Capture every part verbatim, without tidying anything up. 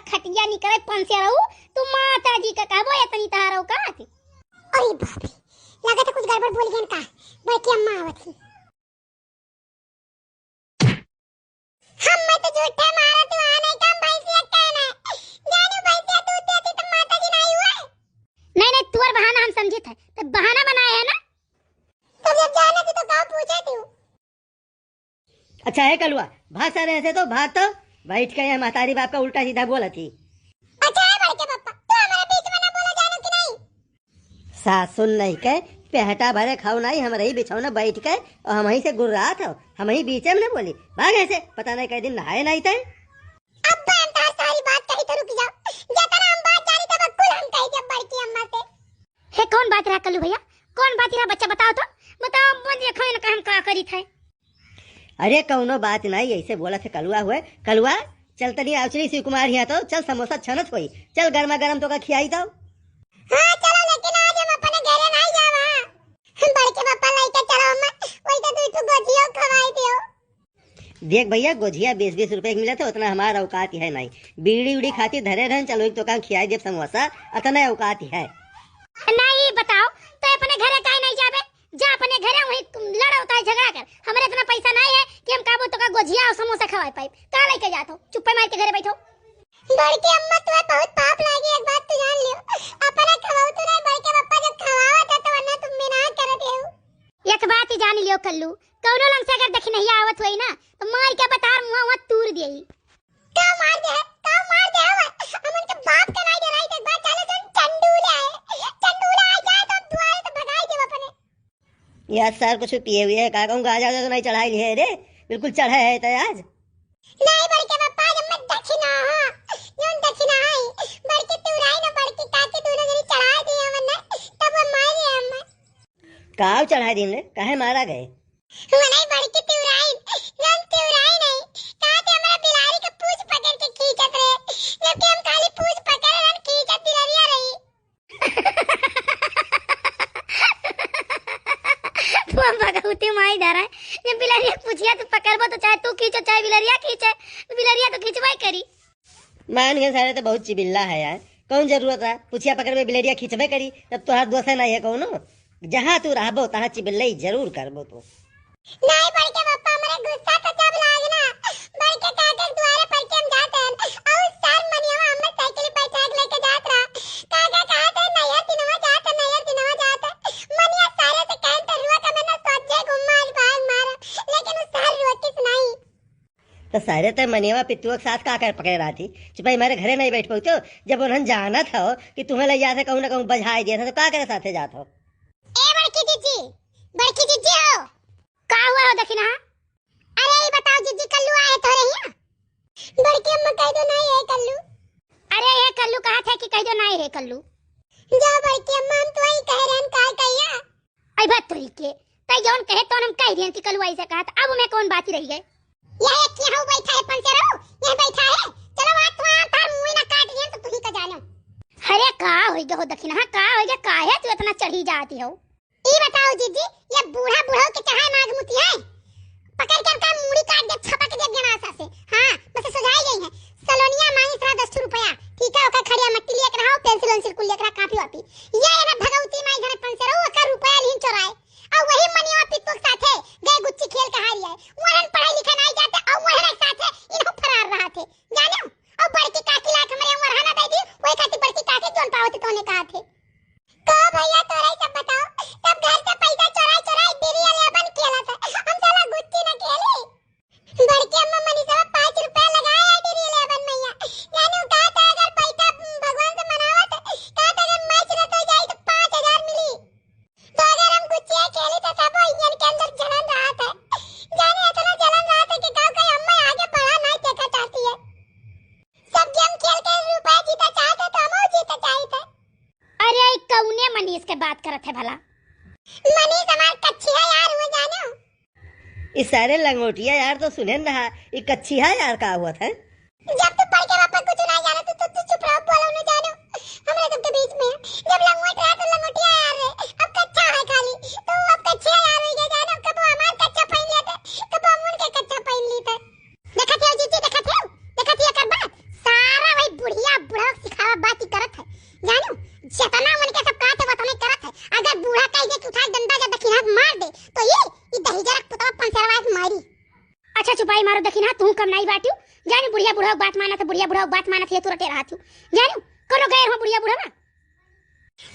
खटिया निकरे पंसेरऊ, तू माता जी का कहबो इतनी तहार औकात। अरे बाप रे, लागत है कुछ गड़बड़ बोल गयन का, बड़की अम्मा आवत ही। हम मत झूठे मारा, तू आ नहीं काम भैंसिया कहना। जानू भैंसिया दूध देती तो माता जी नहीं हुआ। नहीं, नहीं, तुअर बहाना हम समझित है, तो बहाना बनाए है ना। तो जब जाना थी तो का पूछे थी? अच्छा है कलुआ, भाग सारे ऐसे तो, भाग तो। बैठ के यहाँ महतारी बाप का उल्टा सीधा बोलत ही। अच्छा है बड़के पप्पा, तू हमारे बीच में ना बोला जानो कि नहीं? सासुन नहीं के, पेहटा भरे खाओ नहीं, हम रही बिछौना बैठ के, और हम ही से गुर्रात हो, हम ही बीचे में ना बोली। भाग ऐसे, पता नहीं कई दिन नहाए नहीं थे। अब हम तार सारी बात कही तो रुक जाओ, जतना हम बात जानी तब कुल हम कही जब बड़की अम्मा से। हे कौन बात रहा कल्लू भैया, कौन बात रहा बच्चा बताओ तो, बताओ मत देखो इनका हम का करी थे। अरे कौनो बात नहीं, ऐसे बोला थे कलुआ हुए, कलुआ चल तनी आवचनी शिव कुमार यहाँ तो, चल समोसा छनत होई, चल गर्मा गर्म तो का खियाई दो। हाँ चलो, लेकिन आज हम अपने घरे नहीं जावा। बड़के पापा लेके चलो अम्मा, वही तो तू तू गोजियो खवाई दियो। देख भैया, गोझिया बीस बीस रुपए के मिलत है, उतना हमार औकात है नहीं। बीड़ी उड़ी खातिर धरे रहन, चलो एक तो काम खियाई देब समोसा, अतना औकात है। नहीं बताओ, तो अपने घरे काहे नहीं जाबे? जा अपने घरे, वहीं तुम लड़ होता है, झगड़ा कर। हमारे इतना पैसा नहीं है कि हम काबू तो का गोझिया और समोसा खवाए पाए। का लेके जात हो? चुप्पे मार के घरे बैठो। बड़के अम्मा, तुम्हें बहुत पाप लागी, एक बात तो जान लियो, अपना खवाओ तो नहीं, बड़के पप्पा जब खवावत है तो वरना तुम बिना करत हो। एक बात ही जान लियो कल्लू, कौनो लंग से अगर दखिनहिया आवत होई ना, तो मार के बतार मुंह वहाँ तूर देई। का मार दे है? का मार दे है? हम उनके बाप के नहीं डराई, एक बार चलो तुम चंडूले आए, चंडूले आ जाए तो हम दुआरे से भगाई देब अपने। यार सर कुछ पिए हुए है, का कहूँ गाजा तो नहीं चढ़ाई लिए रे, बिल्कुल चढ़ा है तो आज। नहीं बड़के पापा, जब मैं दखिना, हाँ, जौन दखिना है, बड़के तुराई ना बड़के काके दोनों जनी चढ़ा दिए हमने, तब वो मार लिया हमने। काव चढ़ा दिन रे, काहे मारा गए? वो नहीं बड़के तुराई, जौन तुराई नहीं, कहा थे हमारा बिलारी के पूछ पकड़ के खींचत रहे, जबकि हम खाली पूछ पकड़ रहन खींचत बिलरिया रही। तू हम भगवती माई धरा है। ये बिलरिया के पूछिया तू पकड़बो तो चाहे तू खींचो, चाहे बिलरिया खींचे, तो बिलरिया तो खींचबे करी। मान गए सारे तो बहुत चिबिल्ला है यार, कौन जरूरत रहा पूछिया पकड़बे, बिलरिया खींचबे करी, तब तोहार दोष है नहीं है कौनो। जहाँ तू रहबो तहाँ चिबिल्लई जरूर करबो तू। नहीं बड़के पप्पा, हमरे गुस्सा तो जब लागे ना, बड़के काका के दुआरे पर के हम जाते हैं, और सर मनियवा हमरे साइकिल बैठा के लेके जात रहा। काका कहत है, "नैहर दिनवा जात है, नैहर दिनवा जात है।" मनिया सारे से कहन तो रुआ का मैंने सोचे घुमा आज भाग मारा, लेकिन वो सर रुआ किस नहीं। तो सारे ते मनियवा पितुआ के साथ का कर पकड़े रहा थी? चुपाई मारे घरे नहीं बैठ पहुँचो, जब उन्हन जानत हो कि तुम्हें ले जाते कहूँ ना कहूँ बजाय दिया था, तो का करे साथे जात हो? ए बड़की जीजी, बड़की जीजी हो। का हुआ हो दखिना? अरे ई बताओ जीजी, कल्लू आए तोरे हियां? बड़की अम्मा कह दो नहीं है कल्लू। अरे ये कल्लू कहा थे कि कह दो नहीं है कल्लू। जा बड़की अम्मा, हम तो वही कह रहे हैं, हम का कहिया? आई बात तोरी के, तै जौन कहे तौन हम कह दियन कि कल्लू ऐसे कहा था, अब मैं कौन बात रही गए? यह एक यहाँ बैठा है पंचरो, यह बैठा है। चलो आज तो आप मुँह ना काट दियन तो तुही का जानो। अरे का होई गए हो दखिना, का होई गए, काहे तू इतना चढ़ी जाती हो? ई बताओ जीजी, ये बूढ़ा बूढ़ो के चढ़ाए नाग मुतिया है? पकड़ के उनका मूड़ी काट दे, छपक दे गनासा से। हाँ, बस सुझाई गई है। सलोनिया मांगी सरा दस रुपया, ठीक है, ओकर खड़िया मट्टी लिए के रहा, पेंसिल वेंसिल कुल लिए के रहा, कापी वापी। ये है ना भगवती माई घरे पंचरो, ओकर रुपया लीन चोराए। और वही मनिया पित्तू के साथे गए गुच्ची खेल के हारी है। वहन पढ़ाई लिखे नहीं जाते और वहन एक साथे इन्हों फरार रहा थे। जाने? और बड़की काकी लाख हमरे उम्र है ना दे दी, वही खातिर बड़की काकी जोन पावत तोने कहा थे। का भैया तोरा ही सब बताओ, सब घर से पैसा चोराई चोराई बीड़ी वाले अपन खेलत है। हम साला गुच्ची न खेली। बड़की अम्मा मनीषवा पाँच रुपया लगाए है बीड़ी वाले अपन मैया। जाने उ कहा था अगर पैसा भगवान से मनावत, कहा था अगर मैच न तो जाई तो पाँच हजार मिली। तो अगर हम गुच्चिया खेली तो सब इनके अंदर जलन रहत है। जाने इतना जलन रहत है कि गाँव के अम्मा आगे बढ़ा नहीं देखा चाहती है। सब गेम खेल के रुपया जीता चाहते तो हम जीता चाहते। अरे, ई कौने मनीष के बात करत है भला? मनीष हमार कच्ची है यार, वो जानो। ई सारे लंगोटिया यार तो सुने न रहा, ई कच्ची है यार का हुआ था? जब तू बड़के पापा कुछ ना जानो, तू, तू, तू चुप रहो, बोलो न जानो। हमरे सबके बीच में जब लंगोट रहा तो लंगोटिया यार रे, अब कच्चा है खाली, तो अब कच्चा यार हो गया जानो, कब वो हमार कच्चा पहन लिया था, कब हम उनके कच्चा पहन ली था। देखत हो जीजी, देखत हो, देखत हो एकर बात, सारा वही बुढ़िया मानत है, तू रटे रहत हूँ। जानियो, कोनो गैर हो बुढ़िया बूढ़ा ना।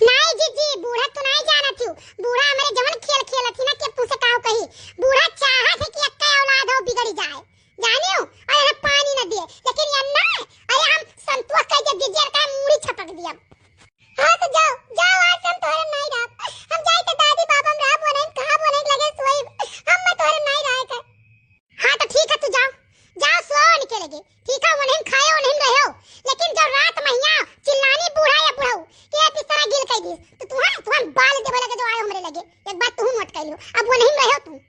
नाई जीजी, बूढ़ा तू नाई जानत हूँ। बूढ़ा हमरे जवन खेल खेलत ही ना, के तुमसे काहू कही। बूढ़ा चाहत है कि एक्का औलाद हो बिगड़ी जाए। जानियो, और यहाँ पानी न दिए। लेकिन ये ना, अरे हम संतोष कह दिया, जीजी का मूड़ी छपक दिया। हाँ तो जाओ, जाओ, आज हम तोहरे नाई रहब। हम जाई तो दादी बाबा हम रहब, वो नहीं कहा, वो नहीं लगे सोई। हम मैं तोहरे नाई रहे के। हाँ तो ठीक है, तू जाओ, जाओ सो उनके लगे, ठीक है, उन्हें खाए, उन्हें रहो। लेकिन जब रात में यहाँ चिल्लानी बूढ़ा या बुढ़ऊ कि ये बिस्तरा गिल कर दी, तो तुम्हारे, तुम्हारे बाल देवे लगे जो आए हमरे लगे, एक बात तू नोट कर लियो, अब वो नहीं रहो तू।